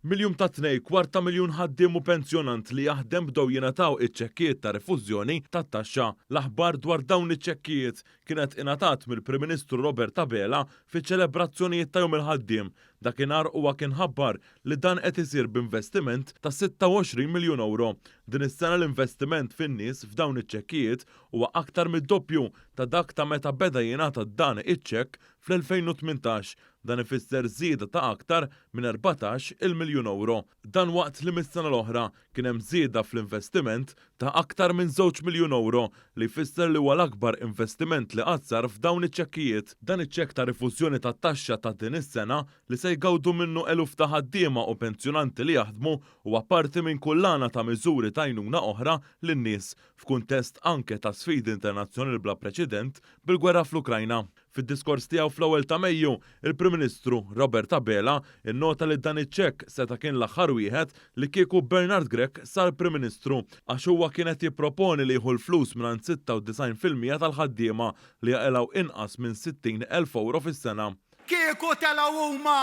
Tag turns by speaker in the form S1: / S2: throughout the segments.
S1: Mill-jum tat-Tnejn, kwart ta' miljun ħaddiem u pensjonant li jaħdem bdew jingħataw iċ-ċekkijiet ta' rifużjoni tat-taxxa. L-aħbar dwar dawn iċ-ċekkijiet kienet ingħatat mill-Prim Ministru Robert Abela fiċ-ċelebrazzjonijiet ta' Jum il-Ħaddiem. Dakinhar huwa kien ħabbar li dan qed isir b'investiment ta' 26 miljun ewro. Din is-sena l-investiment fin-nies f'dawn iċ-ċekkijiet huwa aktar mid-doppju ta' dak ta' meta beda jingħata dan iċ-ċekk fl-2018. Dan ifisser żieda ta' aktar minn 14 il miljun ewro. Dan waqt li mis-sena l-oħra kien hemm żieda fl-investiment ta' aktar minn żewġ miljun ewro li jfisser li huwa l-akbar investiment li qatt sar f'dawn iċ-ċekkijiet. Dan iċ-ċekk ta' rifużjoni tat-taxxa ta' din is-sena li se jgawdu minnu eluf ta' ħaddiema u pensjonanti li jaħdmu huwa parti minn kullana ta' miżuri t'għajnuna oħra lin-nies f'kuntest anke ta' sfidi internazzjonali bla preċedent bil-gwerra fl-Ukrajna. Fid-diskors tiegħu fl-ewwel ta' Mejju, il-Prim Ministru Robert Abela nnota li dan iċ-ċekk seta' kien l-aħħar wieħed li kieku Bernard Grech sar Prim Ministru għax huwa kien qed jipproponi li jieħu l-flus mingħand 96% tal-ħaddiema li jaqilgħu inqas minn 60,000 ewro fis-sena.
S2: Kieku telgħu huma,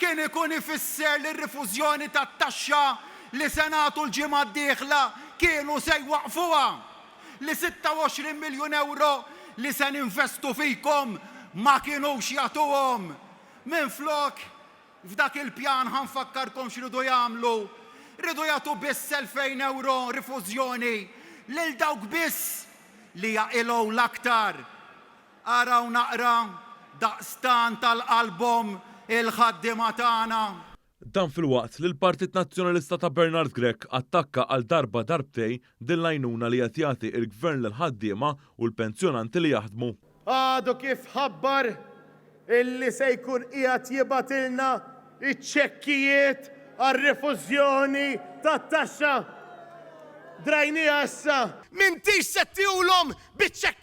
S2: kien ikun ifisser li r-rifużjoni tat-taxxa li se nagħtu l-ġimgħa d-dieħla kienu se jwaqqfuha. li 26 miljun ewro li se ninvestu fikom ma kinux jagħtuhom. Minflok, f'dak il-pjan ħa nfakkarkom x'riedu jagħmlu, riedu jagħtu biss 2,000 ewro rifużjoni lil dawk biss li jaqilgħu l-aktar. Araw naqra daqstant għal qalbhom il-ħaddiema tagħna.
S1: Dan filwaqt li l-Partit Nazzjonalista ta' Bernard Grech attakka għal darba darbtejn din l-għajnuna li qed jagħti l-Gvern lill-ħaddiema u l-pensjonanti li jaħdmu.
S3: Għadu kif ħabbar illi se jkun qiegħed jibgħatilna ċ-ċekkijiet għar-rifużjoni tat-taxxa. Drajniha issa. M'intix se ttihulhom biċ-ċekk.